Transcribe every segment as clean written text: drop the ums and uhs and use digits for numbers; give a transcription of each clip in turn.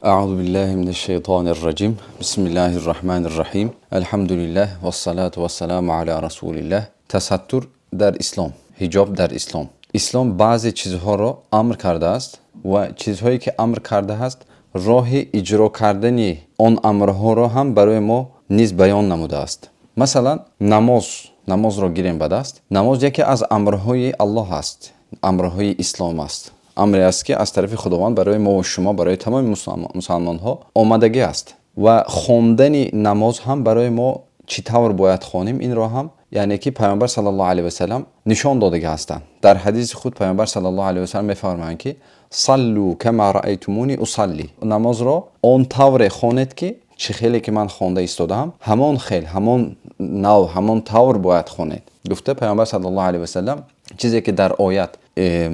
أعوذ بالله من الشيطان الرجيم. بسم الله الرحمن الرحيم. الحمد لله والصلاة والسلام على رسول الله. Тасаттур дар ислом, ҳиҷоб дар ислом. Ислом баъзе чизҳоро амр кардааст ва чизҳое ки амр кардааст, роҳи иҷро кардани он амрҳоро ҳам барои мо низ баён намудааст. Масалан, намоз. Намозро гирем ба даст. Намоз яке аз амрҳои Аллоҳ аст, амрҳои ислом аст, амре аст, ки аз тарафи Худованд барои мо ва шумо, барои тамоми мусалмонҳо омадагӣ аст. Ва хондани намоз ҳам барои мо, чӣ тавр бояд хонем, инро ҳам, яъне ки Паёмбар саллаллоҳу алайҳи васалам нишон додагӣ ҳастанд. Дар ҳадиси худ Паёмбар саллаллоҳу алайҳи васалам мефармоянд, ки صلوا كما رأيتموني أصلي, намозро он тавре хонед, ки чӣ хеле ки ман хонда истодаам, ҳамон хел, ҳамон нав, ҳамон тавр бояд хонед, гуфта Паёмбар саллаллоҳу алайҳи васалам. Чизе ки дар оят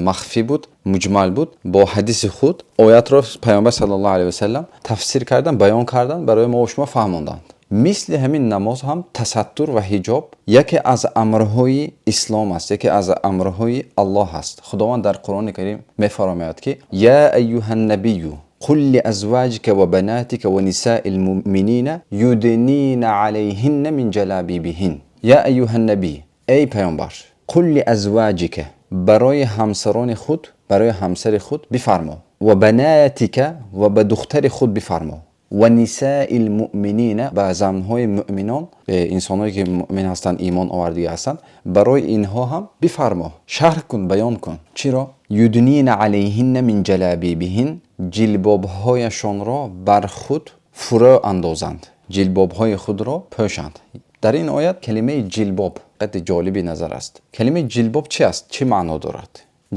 махфӣ буд, муҷмал буд, бо ҳадиси худ оятро Паёмбар саллаллоҳу алайҳи васалам тафсир кардан, баён кардан, барои мо шумо фаҳмонданд. Мисли ҳамин намоз ҳам тасаттур ва ҳиҷоб яке аз амрҳои ислом аст, яке аз амрҳои Аллоҳ аст. Худованд дар Қуръони Карим мефармояд, ки يا أيها النبي قل لأزواجك وبناتك ونساء المؤمنين يدنين عليهن من جلابيبهن. يا أيها النبي, эй паёмбар, قل لأزواجك, барои ҳамсарони худ, барои ҳамсари худ бифармо, وبناتك, ва ба духтари худ бифармо, ونساء المؤمنين, ба занҳои муъминон, инсонҳое ки муъмин ҳастанд, имон овардагӣ ҳастанд, барои инҳо ҳам бифармо, шарҳ кун, баён кун. Чиро? يدنين عليهن من جلابيبهن, ҷилбобҳояшонро бар худ фурӯ андозанд, ҷилбобҳои худро пӯшанд. Дар ин оят калимаи ҷилбоб қадри ҷолиби назар аст. Калимаи ҷилбоб чи аст, чӣ маъно дорад?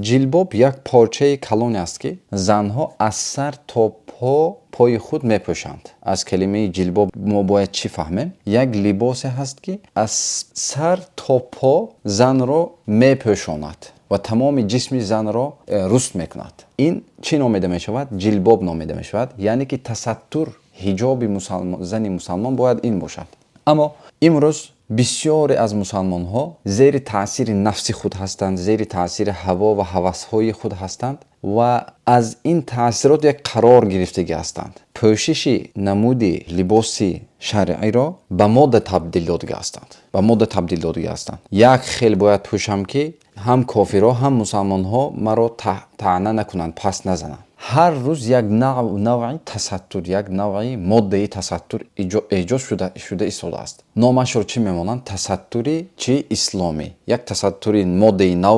Ҷилбоб як порчаи калоне аст, ки занҳо аз сар то по пои худ мепӯшанд. Аз калимаи ҷилбоб мо бояд чӣ фаҳмем? Як либосе ҳаст, ки аз сар то по занро мепӯшонад ва тамоми ҷисми занро руст мекунад. Ин чӣ номида мешавад? Ҷилбоб номида мешавад. Яъне ки тасаттур, ҳиҷоби зани мусалмон бояд ин бошад. Аммо имрӯз бисёре аз мусалмонҳо зери таъсири нафси худ ҳастанд, зери таъсири ҳаво ва ҳавасҳои худ ҳастанд ва аз ин таъсирот як қарор гирифтагӣ ҳастанд. Пӯшиши намуди либоси шаръиро ба мода табдил додагӣ ҳастанд, ба мода табдил додагӣ ҳастанд. Як хел бояд пӯшам, ки ҳам кофирҳо, ҳам мусалмонҳо маро таъна накунанд, паст назананд. Ҳар рӯз як навъи тасаттур, як навъи моддаи тасаттур эҷод шуда истодааст. Номашро чӣ мемонанд? Тасаттури чи? Исломӣ. Як тасаттури моддаи нав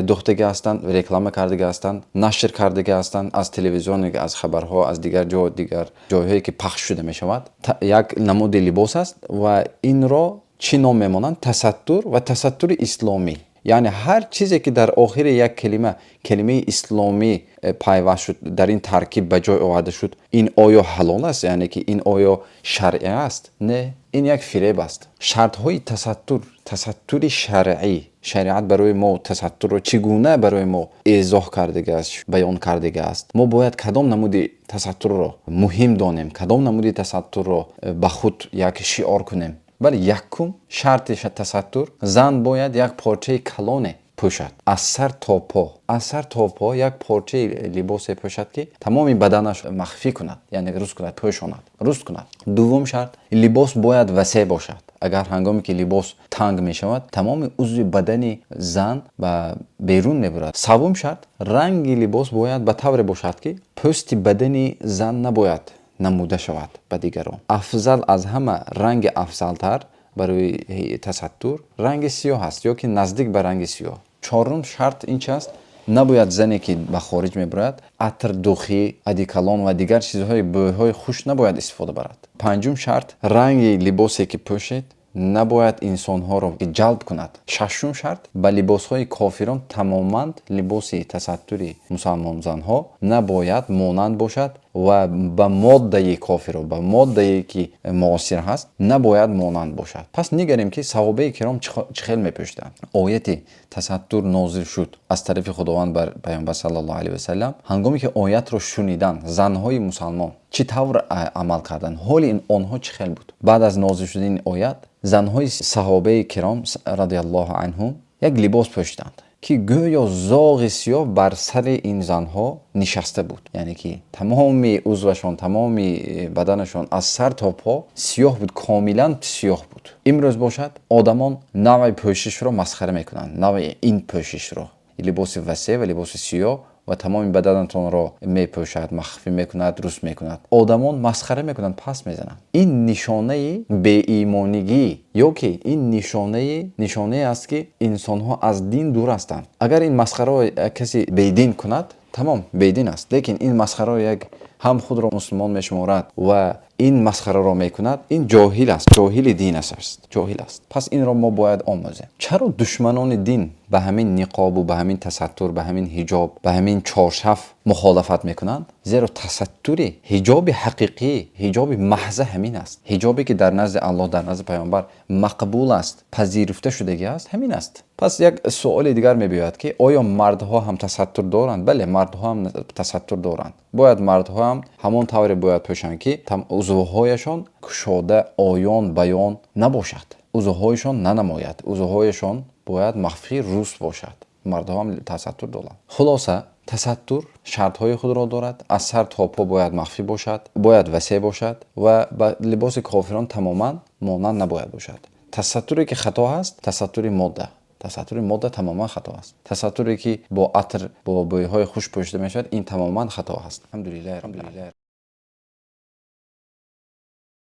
духтагӣ ҳастанд, реклама кардагӣ ҳастанд, нашр кардагӣ ҳастанд аз телевизион, аз хабарҳо, аз дигар ҷо, дигар ҷойҳое ки пахш шуда мешавад. Як намуди либос аст ва инро чӣ ном мемонанд? Тасаттур ва тасаттури исломӣ. Яъне ҳар чизе ки дар охири як калима калимаи исломӣ пайваст шуд, дар ин таркиб ба ҷой оварда шуд, ин оё ҳалол аст? Яъне ки ин оё шаръӣ аст? Не, ин як фиреб аст. Шартҳои тасаттур, тасаттури шаръӣ. Шариат барои мо тасаттурро чӣ гуна барои мо эзоҳ кардагааст, баён кардагааст? Мо бояд кадом намуди тасаттурро муҳим донем, кадом намуди тасаттурро ба худ як шиор кунем? Бале, якум шарти тасаттур: зан бояд як порчаи калоне пӯшад аз сар то по, аз сар то по як порчаи либосе пӯшад, ки тамоми баданаш махфӣ кунад, яъне руст кунад, пӯшонад, руст кунад. Дуввум шарт: либос бояд васеъ бошад. Агар ҳангоме ки либос танг мешавад, тамоми узви бадани зан ба берун мебурад. Саввум шарт: ранги либос бояд ба тавре бошад, ки пӯсти бадани зан набояд намуда шавад ба дигарон. Афзал аз ҳама, ранги афзалтар барои тасаттур ранги сиёҳ аст ё ки наздик ба ранги сиёҳ. Чорум шарт ин чи аст? Набояд зане ки ба хориҷ мебарояд, атр, духӣ, одеколон ва дигар чизҳои бӯйҳои хуш набояд истифода барад. Панҷум шарт: ранги либосе ки пӯшед, набояд инсонҳоро ҷалб кунад. Шашум шарт: ба либосҳои кофирон тамоман либоси тасаттури мусалмонзанҳо набояд монанд бошад ва ба моддаи кофиро, ба моддае ки муосир ҳаст, набояд монанд бошад. Пас нигарем, ки саҳобаи киром чӣ хел мепӯшиданд. Ояти тасаттур нозил шуд аз тарафи Худованд бар Паёмбар саллаллоҳу алайҳи васалам. Ҳангоме ки оятро шуниданд, занҳои мусалмон чӣ тавр амал карданд? Ҳоли онҳо чӣ хел буд баъд аз нозил шудани оят? Занҳои саҳобаи киром радиаллоҳу анҳум як либос пӯшиданд. ки гӯё зоғи сиёҳ бар сари ин занҳо нишаста буд. Яъне ки тамоми узвашон, тамоми баданашон аз сар то по сиёҳ буд, комилан сиёҳ буд. Имрӯз бошад, одамон навъи пӯшишро масхара мекунанд, навъи ин пӯшишро, либоси васеъ ва либоси сиёҳ ва тамоми баданатонро мепӯшад, махфӣ мекунад, рӯст мекунад. Одамон масхара мекунанд, пас мезананд. Ин нишонаи беимонигӣ ё ки ин нишонае аст, ки инсонҳо аз дин дур ҳастанд. Агар ин масхараро касе бедин кунад, тамом, бедин аст. Лекин ин масхараро як ҳам худро мусулмон мешуморад ва ин масхараро мекунад, ин ҷоҳил аст, ҷоҳили дин аст, ҷоҳил аст. Пас инро мо бояд омӯзем. Чаро душманони дин ба ҳамин ниқобу ба ҳамин тасаттур, ба ҳамин ҳиҷоб, ба ҳамин чоршаф мухолафат мекунанд? Зеро тасаттури ҳиҷоби ҳақиқӣ, ҳиҷоби маҳза ҳамин аст. Ҳиҷобе ки дар назди Аллоҳ, дар назди Паёмбар мақбул аст, пазируфта шудагӣ аст, ҳамин аст. Пас як суоли дигар мебиёяд, ки оё мардҳо ҳам тасаттур доранд? Бале, мардҳо ҳам тасаттур доранд. Бояд мардҳо ҳам ҳамон тавре бояд пӯшанд, ки узвҳояшон кушода, оён баён набошад, узвҳояшон нанамояд, узвҳояшон бояд махфӣ, рӯст бошад. Мардҳо ҳам тасаттур доранд. Хулоса, тасаттур шартҳои худро дорад. Аз сар то по бояд махфӣ бошад, бояд васеъ бошад ва ба либоси кофирон тамоман монанд набояд бошад. Тасаттуре ки хато аст, тасаттури модда, тасаттури модда тамоман хато аст. Тасаттуре ки бо атр, бо бӯйҳои хуш пӯшида мешавад, ин тамоман хато аст. Алҳамдулиллаҳи.